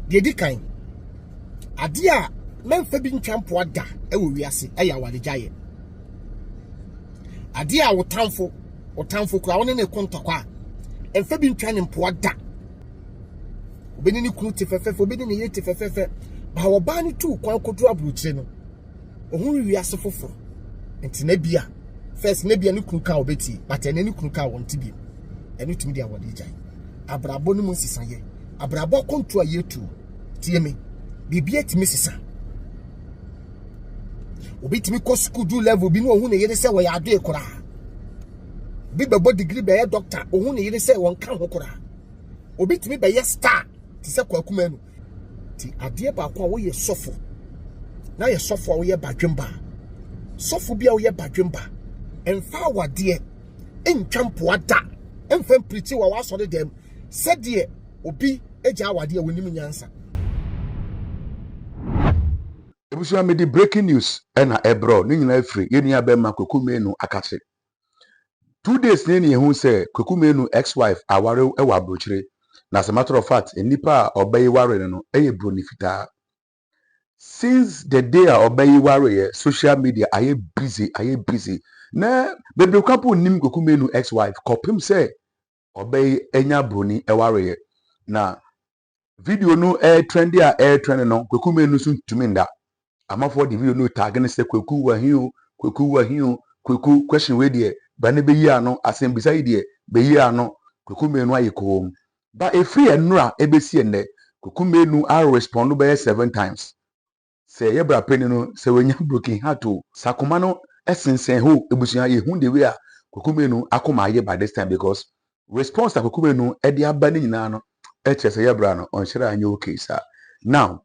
Deɛ di kan, adeɛ a mɛmfa bi ntwa mpoa da wɔ wiase ɛyɛ awaregyaeɛ. Adeɛ a wo tamfo, wo tamfo koraa wo ne ne ko ntɔkwa a, mfa bi ntwa ne mpoa da. Obi ne ne kunu te fɛfɛɛfɛ, obi ne ne yere te fɛfɛɛfɛ. Ba ɔbaa no tuu kwan kɔduru aburokyire no, ohun wiase foforɔ. Nti na bia, first na bia ne kunu ka obetie, but ɛnɛ ne kunu ka wɔn ti bi. Ɛno tumi de awɔde gyae. Abrabɔ no mu nsesayɛ, abrabɔ akɔntu a yɛtu, tie me, biribi atumi sesa. Obi tumi kɔ sukuu du level bi na ohun ne yere sɛ wɔyɛ adoe koraa. Obi bɛbɔ degree bɛyɛ doctor, ohun ne yere sɛ wɔn ka ho koraa. Obi tumi bɛyɛ star te sɛ Kwaku Manu. Ti adeɛ baako a woyɛ sɔfo na yɛ sɔfo a woyɛ badwemba, sɔfo bi a woyɛ badwemba, mfa awadeɛ ntwa mpoa da, mfa mpirikyi wɔ w'asɔre dɛm sɛdeɛ obi agya awadeɛ a wɔnim nyansa. Ebusua, mede breaking news ɛna ɛbrɛ ne nyinaa firi yɛn nua bɛrima Kwaku Manu Akakye. 2 days ne ne yɛhu sɛ Kwaku Manu ex-wife aware wɔ aburokyire, na as a matter of fact, nipa a ɔbɛyi ware no ɛyɛ broni fitaa. Since the day a ɔbɛyi ware yɛ, social media ayɛ busy, ayɛ busy na bebree kwapo nim Kwaku Manu ex-wife kɔpem sɛ ɔbɛyi anya broni ɛware yɛ. Na video no ɛyɛ trend a ɛyɛ trend no, Kwaku Manu nso ntumi nda. Amanfoɔ de video no tag ne sɛ Kwaku wahi o, Kwaku wahi o, Kwaku question wei deɛ ba ne bɛyi ano, asɛmbisa yi deɛ bɛyi ano. Kwaku Manu ayɛ koom ba. Efiri nnora ebesi ɛnnɛ, Kwaku Manu a respond bɛyɛ seven times sɛ yɛ bra panyin no sɛ wɔnya broken heart o, sakoma no ɛsensɛn hɔ. Ebusua, yɛhu the way a Kwaku Manu akoma ayɛ by this time, because response a Kwaku Manu ɛde aba ne nyinaa no ɛkyerɛ sɛ yɛ bra no ɔnhyɛrɛ anyɛ okay saa. Now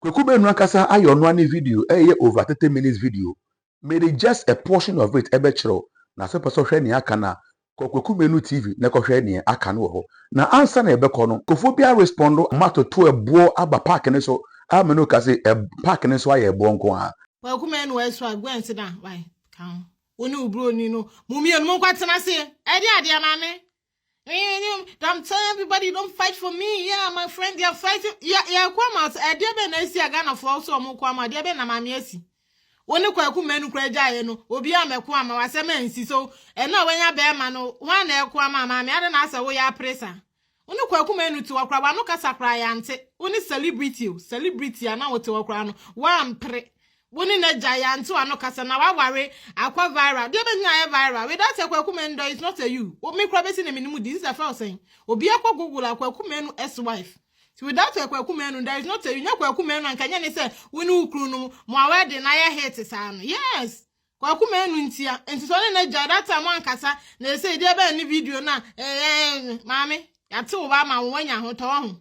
Kwaku Manu ankasa ayɛ ɔno ane video, ɛyɛ over 30 minutes video. Mede just a portion of it ɛbɛkyerɛw, na sɛ pɛ sɛ ɔhwɛ nea aka no a, kɔ Kwaku Manu TV na kɔhwɛ nea aka no wɔ hɔ. Na ansa na ɛbɛkɔ no, kofoɔ bi arespond ma atoto ɛboɔ aba park ne so ama no ka sɛ ɛ park ne so ayɛ ɛboɔ nko ara. Kwaku Manu ex-wife, go and sit down. Why? Ka ho. Wo ne wo broni no, mo mmienu mo nkɔtena ase. Ɛde adeɛ maame. I'm telling everybody, don't fight for me. Yeah, my friend, they are fighting. Yeah, come out. Ɛdeɛ bɛn na esi a Ghanafoɔ so ɔmo kɔ ama? Ɛdeɛ bɛn na maame esi? Wo ne Kwaku Manu kura gyaeɛ no, obi a mɛko ama wasɛm ansi so. Ɛno a wanya bɛrima no, wɔn na ɛko ama maame ade na asɛ woyɛ apere sa. Wo ne Kwaku Manu te hɔ koraa, wano kasa koraa yɛante. Wo ne celebrity o, celebrity a na wote hɔ koraa no, wampere. Wo ne n'agya yɛante wano kasa na waware akɔ viral. Deɛ bɛnyina ayɛ viral. Without a Kwaku Manu, there is not a you. Wo me koraa bɛsi na menimu di. Sisa fɛw sɛn. Obi akɔ Google a Kwaku Manu ex-wife. So without a Kwaku Manu, there is not a you. Nyɛ Kwaku Manu anka nyɛ ne sɛ wo ne wo kunu no mo a wedding na yɛ hit saa no. Yes. Kwaku Manu ntia. Nti sɛ ɔne n'agya that time ankasa na ɛsɛ deɛ bɛn ne video na ɛɛ maame yɛate wo ba ama wo wanya ahotɔ ho.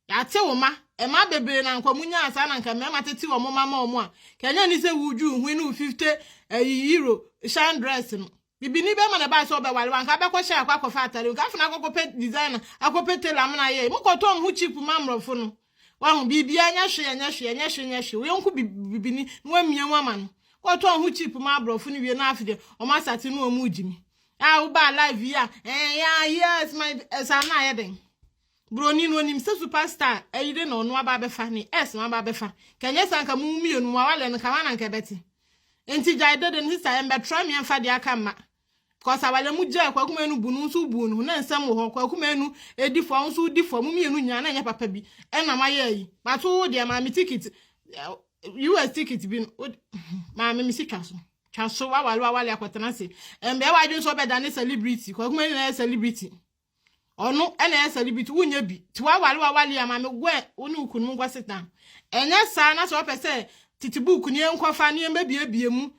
Yɛate wo ma ɛma bebree na nkwa mu nyaa saa na nka mmarima tete wɔn mma ma wɔn a kɛnyɛ ne sɛ wudwu hu ne wo 50 ɛyi euro shine dress no. Bibini bɛma na ɛbaa sɛ ɔbɛware wanka bɛkɔ hyɛ akɔ akɔfa atare nka afei na akɔkɔpɛ designer, akɔpɛ tailor amena ayɛ mu kɔtɔn ho cheap ma mmorɔfo no. Wahu biribiara nyɛ hwee, nyɛ hwee, nyɛ hwee, nyɛ hwee. Woyɛnko bibini na wamia mu ama no kɔtɔn ho cheap ma aborɔfo no wie na afei deɛ ɔmo asate no ɔmo gyi mi a wobaa live yi a ɛɛ yeah, yes, my ɛsa na ayɛ den. Broni no onim sɛ superstar ɛyere na ɔno aba abɛfa ne s na aba abɛfa. Kɛnyɛ sa nka mu mmienu mu awale no ka wana nka ɛbɛte. Nti gyae dede no, sister, ɛmbɛtra mmiɛmfa deɛ aka mma because awale mu gyae. Kwaku Manu bu no nso bu no na nsɛm wɔ hɔ. Kwaku Manu edi fɔ nso di fɔ mu mmienu nyinaa na ɛnyɛ papa bi ɛna mayɛ yi. But wo deɛ, maame, ticket, US ticket bi no, maame mi si twa so, twa so. Wawale, wawale akɔtena ase. Ɛmbɛ wadwe nso ɔbɛda ne celebrity. Kwaku Manu na ɛyɛ celebrity, ɔno ɛna ɛyɛ celebrity, wonyɛ bi ti. Wawale, wawale a, maame, go wo ne wo kunu mu nkɔ sit down. Ɛnyɛ saa na sɛ ɔpɛ sɛ tete book ne yɛnkɔfa ne yɛmbɛbiebie mu.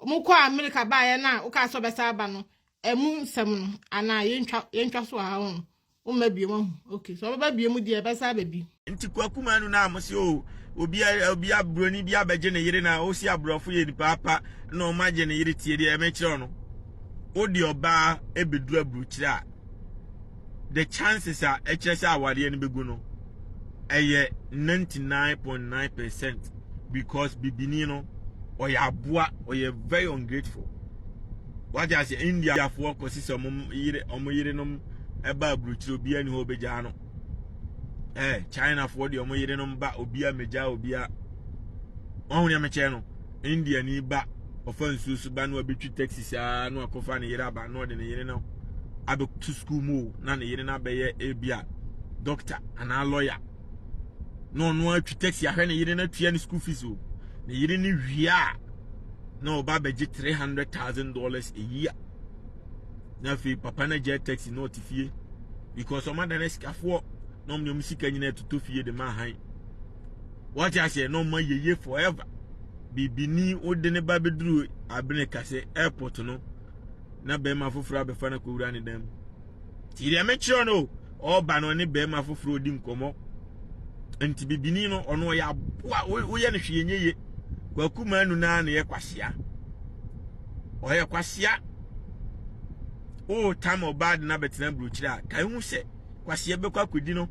Mo kɔ America baeɛ no a wokaa sɛ ɔbɛsa aba no, ɛmu nsɛm no anaa yɛntwa, yɛntwa so wɔ ha ho. Womma bie mu ahu. Okay, so ɔbɛba bie mu deɛ, ɛbɛsa aba bi. Nti Kwaku Manu na mo se o, obi obi aburoni bi abɛgye ne yere na osi aborɔfo yɛ nipa apa na ɔmo agye ne yere. Tie deɛ ɛmɛkyerɛw no, wode ɔbaa ebeduru aburukyire a, the chances a ɛkyerɛ sɛ awareɛ no bɛgu no ɛyɛ 99.9%, because bibini no ɔyɛ aboa, ɔyɛ very ungrateful. Wagye ase Indiafoɔ kɔsi sɛ ɔmo yere, ɔmo yerenom ɛba aburukyire, obiara ni hɔ ɔbɛgyaa no. Eh, Chinafoɔ deɛ ɔmo yerenom ba obia megya obia. Wɔn nea mekyɛ no, India ni ba ɔfa nsuo so ba na wabɛtwi taxi saa na wakɔfa ne yere aba na ɔde ne yere no abɛto sukuu mu o na ne yere no abɛyɛ ebia doctor anaa lawyer na ɔno atwi taxi ahwɛ ne yere no atua ne school fees o ne yere no wie a na ɔba abɛgye $300,000 a year na afei papa no agya taxi na ɔte fie because ɔma da no sikafoɔ na ɔmo de ɔmo sika nyinaa totɔ fie de ma ahan wɔte aseɛ na ɔmo ayɛye forever bibini wode ne ba bɛduru abene kase airport no na bɛrima foforɔ abɛfa no akɔwura ne dan mu nti deɛ mekyerɛ no ɔba no ɔne bɛrima foforɔ ɔdi nkɔmmɔ nti bibini no ɔno ɔyɛ aboa woyɛ no hwee nyɛ ye kwaku manu naa na yɛ kwasia ɔyɛ kwasia o tam ɔbaa de no abɛtena burokyire a ka ehu sɛ kwasia bɛkɔ akɔdi no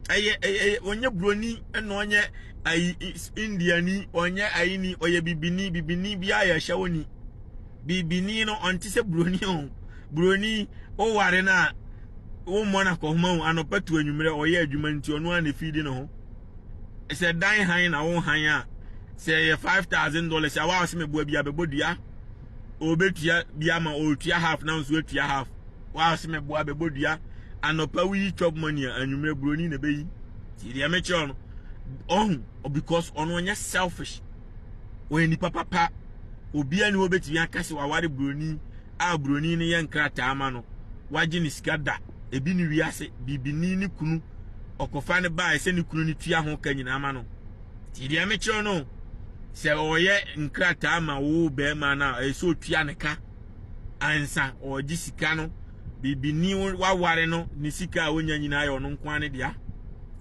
ɛyɛ ɛyɛ ɔnyɛ buroni ɛna ɔnyɛ ayi indiani ɔnyɛ ayini ɔyɛ bibini bibini bi ayɛ hyɛwoni bibini no ɔnte sɛ buroni o buroni oware no a wommɔ no akɔhoma o anɔpa tu anwummerɛ ɔyɛ adwuma nti ɔno ara na efidi ne ho sɛ dan han na wo han a sɛ ɛyɛ $5,000 a waa sɛ meboa bi abɛbɔ dua ɔbɛtua bi ama ɔtua half na nso atua half waa sɛ meboa bɛbɔ dua anɔpa woyi chop money a anwummerɛ buroni na ɛbɛyi nti deɛ mekyerɛ no ɔhu because ɔno ɔnyɛ selfish ɔyɛ nipa papa obiara ni hɔ bɛtumi aka sɛ waware buroni a buroni no yɛ nkrataa ma no wagye ne sika da ebi ne wiase bibini ne kunu ɔkɔfa no baa sɛ ne kunu no tua ho ka nyinaa ma no nti deɛ mekyerɛ no sɛ ɔyɛ nkrataa ma wo bɛrima no a ɛyɛ sɛ ɔtua ne ka ansa ɔgye sika no bibini waware no ne sika a ɔnya nyinaa yɛ ɔno nko ara ne dea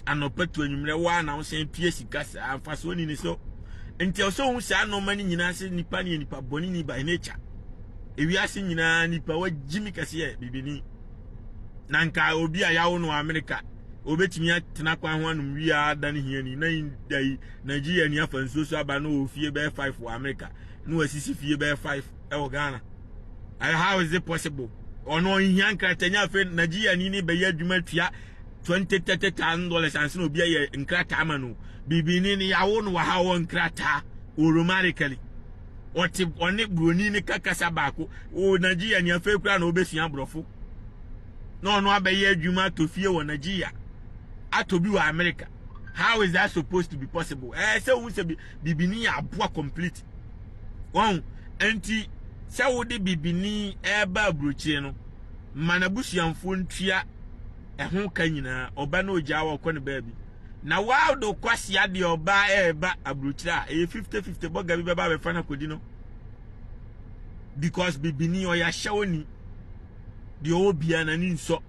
anɔpa tu anwummerɛ waa na wosan tua sika saa mfasoɔ ni ne so nti ɛwɔ sɛ wohu saa nneɛma no nyinaa sɛ nipa ne yɛ nipa bɔne ni by nature ewiase nyinaa nipa wagyi mi kɛse yɛ bibini na nka obi a yawo no Amerika obetumi atena kwan ho anom wia da ne hiani na da yi Nigeria ni afa nsuo so aba na ɔwɔ fie bɛyɛ 5 wɔ Amerika na wasisi fie bɛyɛ 5 ɛwɔ Ghana. How is it possible? Ɔno ɔnhia nkrataa nya afei Nigeria ni ne bɛyɛ adwuma tua 20 $30,000 ansa na obi ayɛ nkrataa ama no. Bibini ne yawo no wɔ ha wɔ nkrataa automatically. Ɔte ɔne buroni ne ka kasa baako. O Nigeria ni afei koraa na ɔbɛsua aborɔfo. Na ɔno abɛyɛ adwuma atɔ fie wɔ Nigeria. Atɔ bi wɔ America. How is that supposed to be possible? Eh, sɛ wohu sɛ bibini yɛ aboa complete. Wɔn nti sɛ wode bibini ɛreba aburokyire no, ma n'abusuamfoɔ ntua ɛho ka nyinaa. Ɔba na ogyaa wɔ ɔkɔ ne baabi. Na wado kwasia deɛ ɔba ɛreba aburokyire a ɛyɛ 50-50 bɔga bi bɛba abɛfa no akɔdi no. Because bibini ɔyɛ ahyɛwoni. Deɛ ɔwɔ biara n'ani nsɔ.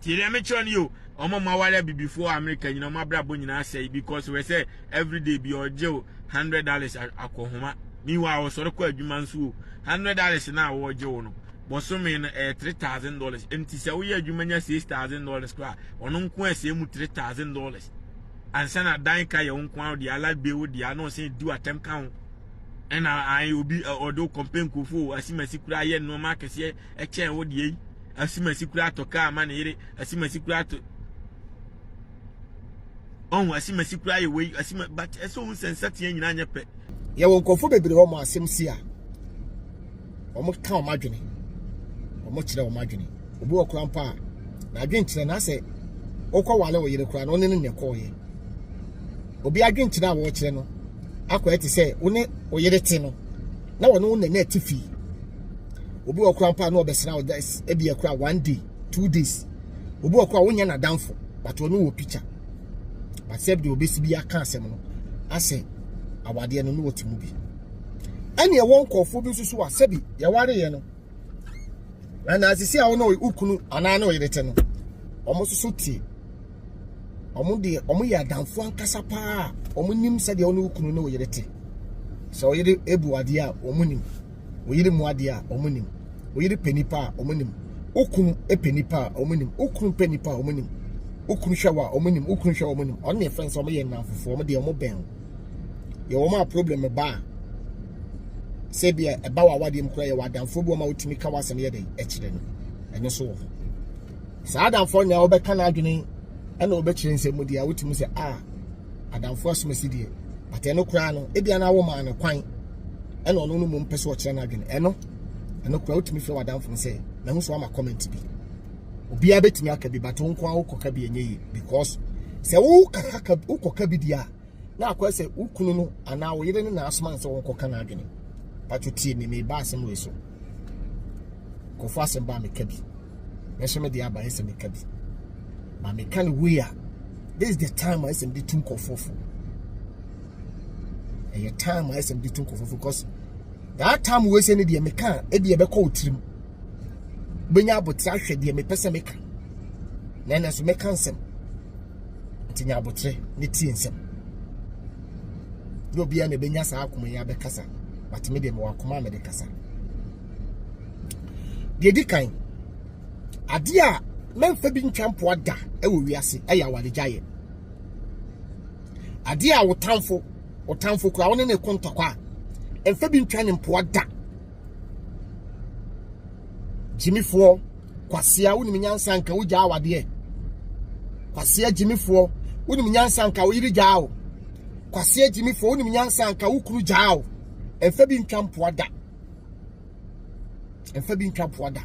Tie deɛ mekyerɛ no yo, ɔmo ma ware abibifoɔ wɔ America nyina ɔmo abrabɔ nyinaa asɛe because wɛ sɛ everyday bi ɔgye wo $100 akɔhoma. Meanwhile ɔsɔre kɔ adwuma nso o, $100 na wɔgye wo no bɔsome no ɛyɛ $3,000. Nti sɛ woyɛ adwuma nya $6,000 koraa ɔno nko ɛsɛ mu $3,000. Ansa na dan ka yɛ wo nko ara deɛ ala be wo deɛ na ɔsɛn di w'atɛm ka ho. Ɛna ayi obi ɔde wo kɔmpɛ nkurɔfoɔ asimasi koraa yɛ nneɛma akɛseɛ ɛkyɛn wo deɛ yi. Asimasi kura atɔ kaa ma ne yere. Asimasi kura atɔ. Ɔho asimasi kura yɛ wei asima but ɛsɛ ohun sɛ nsateɛ nyinaa nyɛ pɛ. Yɛwɔ nkurɔfoɔ bebree hɔ wɔn asɛm si a wɔn ka wɔn adwene wɔn kyerɛ wɔn adwene obi wɔ kora mpo a n'adwene kyerɛ na sɛ wokɔ wale wo yere kora na ɔne no na ɛkɔɔyɛ obi adwene kyerɛ a wɔrekyerɛ no akɔyɛ te sɛ wo ne wo yere te no na wɔne wo na na ɛte fie obi wɔ kora mpo a na ɔbɛsra wo ebi yɛ kora one day 2 days obi wɔ kora wonyɛ n'adamfo but ɔno wɔ picture but sɛ deɛ obesi bi aka asɛm no asɛ awadeɛ no na wɔte mu bi ɛne ɛwɔ nkurɔfoɔ bi nso so a sɛbi yɛwareɛ no ɛna asisi a wɔne wo kunu anaa ne ɔyere te no wɔn nso so te wɔn deɛ wɔn yɛ adamfo ankasa paa wɔn nim sɛdeɛ wɔne wo kunu ne wo yere te sɛ ɔyere ebu adeɛ a wɔn nim oyere mu adeɛ a wɔn nim oyere pɛ nipa a wɔn nim wo kunu pɛ nipa a wɔn nim wo kunu pɛ nipa a wɔn nim wo kunu hwɛ wɔ a wɔn nim wo kunu hwɛ wɔn nim ɔno ne fɛn sɛ wɔn yɛ nnamfofoɔ wɔn deɛ wɔn bɛn yɛ wɔn a problem ba a sɛ bi a ɛba wɔ awadeɛ mu koraa yɛ wɔ adamfoɔ bi wɔn a wotumi ka w'asɛm yɛ dɛ ɛkyerɛ no ɛno nso wɔ hɔ saa adamfoɔ nyinaa wɔbɛka n'adwene. Ɛna wɔbɛkyerɛ nsɛm mu deɛ a wotumi sɛ a adamfo asomasi deɛ but ɛno koraa no ebia na woma no kwan ɛna ɔno no mmom pɛ sɛ ɔkyerɛ n'adwene ɛno ɛno koraa wotumi frɛ w'adamfo no sɛ mahu sɛ wama comment bi obiara bɛtumi aka bi but wo nko a wokɔka bi ɛnyɛ yie because sɛ wokɔka bi deɛ a na akɔyɛ sɛ wo kunu no anaa wo yere no na asoma no sɛ wɔnkɔka n'adwene patwo tie me meba asɛm wei so nkurɔfoɔ asɛm ba meka bi mɛhyɛ me deɛ aba ɛsɛ meka bi ma meka no wei a this is the time a ɛsɛ mede tu nkurɔfoɔ fo ɛyɛ time a ɛsɛ mede tu nkurɔfoɔ fo because that time wei sɛ ne deɛ meka a ebi ɛbɛkɔ wo tirim wobɛnya abotire ahwɛ deɛ mepɛ sɛ meka na ɛnɛ nso mɛka nsɛm nti nya abotere ne tie nsɛm nyɛ obiara na ɛbɛnya saa akoma yi abɛkasa but me deɛ mewɔ akoma a mede kasa deɛ di kan adeɛ a mɛmfa bi ntwa mpoa da ɛwɔ wiase ɛyɛ awaregyaeɛ adeɛ a wo tamfo wo tamfo kura wo ne ne ko ntɔkwa a ɛmfa bi ntwa ne mpoa da Gyimifoɔ, kwasea, wonim nyansa nka wogyaa awadeɛ. Kwasea gyimifoɔ, wonim nyansa nka wo yere gyaa wo. Kwasea gyimifoɔ, wonim nyansa nka wo kunu gyaa wo. Ɛmfa bi ntwa mpoa da. Ɛmfa bi ntwa mpoa da.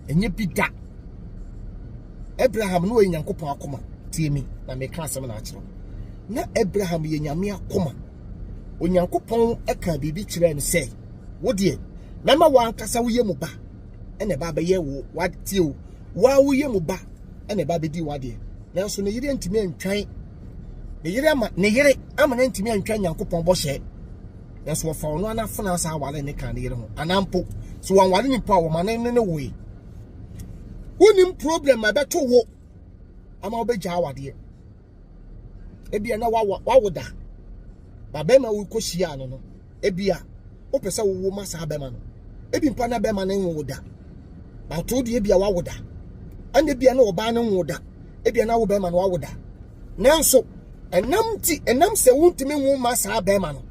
Ɛnyɛ bi da. Abraham no ɔyɛ Nyankopɔn akoma. Tie mi na meka asɛm na akyerɛ. Na Abraham yɛ Nyame akoma. Onyankopɔn ka biribi kyerɛɛ no sɛ, Wo deɛ, mɛma w'ankasa wo yam ba na ɛba abɛyɛ wo tie o, wo ara wo yam ba na ɛba abɛdi w'adeɛ. Nanso ne yere antumi antwan ne yere ama ne yere ama no antumi antwan Nyankopɔn bɔhyɛ. Nanso wɔfa ɔno ara n'afenaa saa aware ne kan ne yere ho. Anaa mpo, so wɔanware ne mpo a wɔma ne ne ne woe. Wonim problem a ɛbɛto wo ama wobɛgyaa awadeɛ. Ebia na wawo da. Ba bɛrima wokɔhyiaa no no, ebia wopɛ sɛ wowo ma saa bɛrima no. Ebi mpo na bɛrima no nwo da. But wo deɛ ebia wawo da. Ɛna ebia na ɔbaa no nwo da. Ebia na wo bɛrima no wawo da. Nanso, ɛnam ti ɛnam sɛ wontumi nwo ma saa bɛrima no.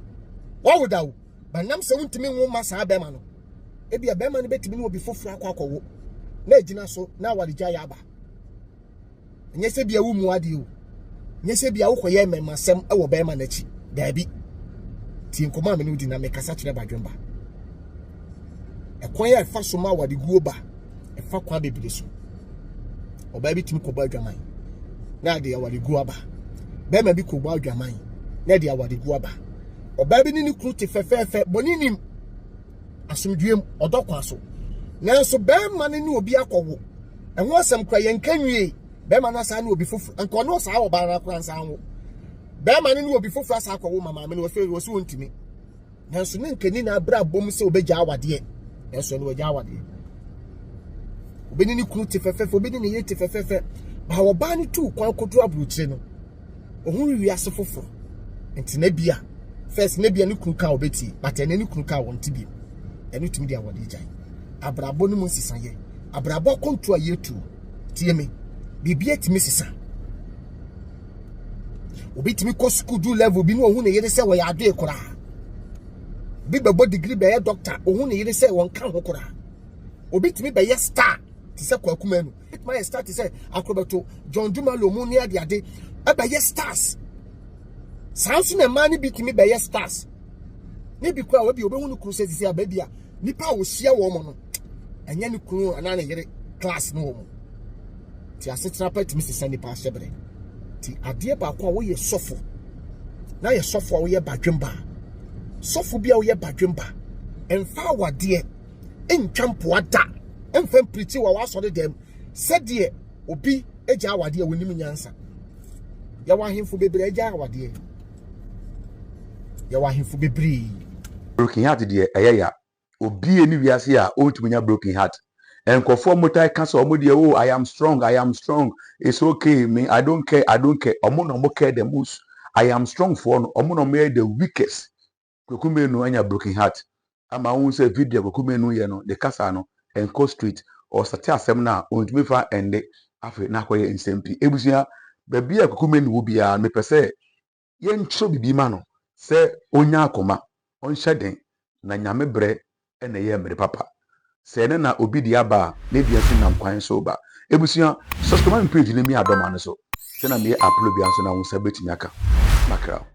Wawo da o. But ɛnam sɛ wontumi nwo ma saa bɛrima no. Ebia bɛrima no bɛtumi ne obi foforɔ akɔ akɔwo. Na egyina so na awaregyaeɛ aba. Ɛnyɛ sɛ bia wo mu adeɛ o. Nyɛ sɛ bia wokɔyɛ mmɛmasɛm wɔ bɛrima no akyi. Daabi. Tie nkɔmmɔ a me ne wo di na mekasa kyerɛ badwemba. Ɛkwan a ɛfa so ma awareguo ba, ɛfa kwan bebree so. Ɔbaa bi tumi kɔbɔ adwaman na ade awareguo aba. Bɛrima bi kɔbɔ adwaman na ɛde awareguo aba. Ɔbaa bi ne ne kunu te fɛfɛɛfɛ, bɔne nim, asomdwoeɛ mu, ɔdɔ kwan so. Nanso bɛrima no ne obi akɔwo. Ɛho asɛm kora yɛnka nwie. Bɛrima no asan ne obi foforɔ nka ɔne ɔsaa ɔbaa no akora nsan wo. Bɛrima no ne obi foforɔ asan akɔwo ma maame no wɔsɛ wɔsɛ wɔntumi. Nanso ne nkani na abere abom sɛ obɛgya awadeɛ. Nanso ɛno wɔgya awadeɛ. Obi ne ne kunu te fɛfɛɛfɛ, obi ne ne yere te fɛfɛɛfɛ. Ba ɔbaa no tuu kwan kɔduru aburokyire no. Ohun wiase foforɔ. Nti na bia first na bia ne kunu ka obetie, but ɛnɛ ne kunu ka wɔn ti bi. Ɛno tumi de awɔde gyae. Abrabɔ no mu nsesayɛ. Abrabɔ akɔntu a yɛtu. Tie me. Biribi atumi sesa. Obi tumi kɔ sukuu du level bi na ohun ne yere sɛ wɔyɛ adoe koraa. Obi bɛbɔ degree bɛyɛ doctor, ohun ne yere sɛ wɔn ka ho koraa. Obi tumi bɛyɛ star te sɛ Kwaku Manu. Ebetumi ayɛ star te sɛ Akorobɛto, John Dumelo mu ne ade ade ɛbɛyɛ stars. Saa nso na mmaa no bi tumi bɛyɛ stars. Ne bi koraa obi obehu ne kunu sɛ sisi a baabi a nipa a ohyia wɔn no ɛnyɛ ne kunu anaa ne yere class no wɔn. Ti asetena pa tumi sesa nipa ahyɛbrɛ. Ti adeɛ baako a woyɛ sɔfo na yɛ sɔfo a woyɛ badwemba. Sɔfo bi a woyɛ badwemba mfa awadeɛ ntwa mpoa da mfa mpirikyi wɔ w'asɔre dɛm sɛdeɛ obi agya awadeɛ a wɔnim nyansa. Yɛwɔ ahemfo bebree agya awadeɛ. Yɛwɔ ahemfo bebree. Broken heart deɛ ɛyɛ ya. Obi ni wiase a ɔntumi nya broken heart. Nkurɔfoɔ mo taa ka sɛ ɔmo deɛ oh I am strong, I am strong, it's okay me I don't care, I don't care. Ɔmo na ɔmo care the most. I am strong foɔ no ɔmo na ɔmo yɛ the weakest. Kwaku Manu anya broken heart ama wohu sɛ video a Kwaku Manu yɛ no ne kasa no ɛnkɔ straight. Ɔsate asɛm no a ɔntumi fa ɛnde afei na akɔyɛ nsɛm pii. Ebusua baabi a Kwaku Manu wɔ biara mepɛ sɛ yɛntwerɛ biribi ma no sɛ ɔnya akoma ɔnhyɛ den na nyame berɛ ɛna ɛyɛ mmere papa. Sɛ ɛno na obi de aba a ne deɛ nso nam kwan so ba. Ebusua, subscribe ma me page no mi adɔma no so. Sɛ na meyɛ upload bia nso na wo nsa bɛtumi aka. Makra.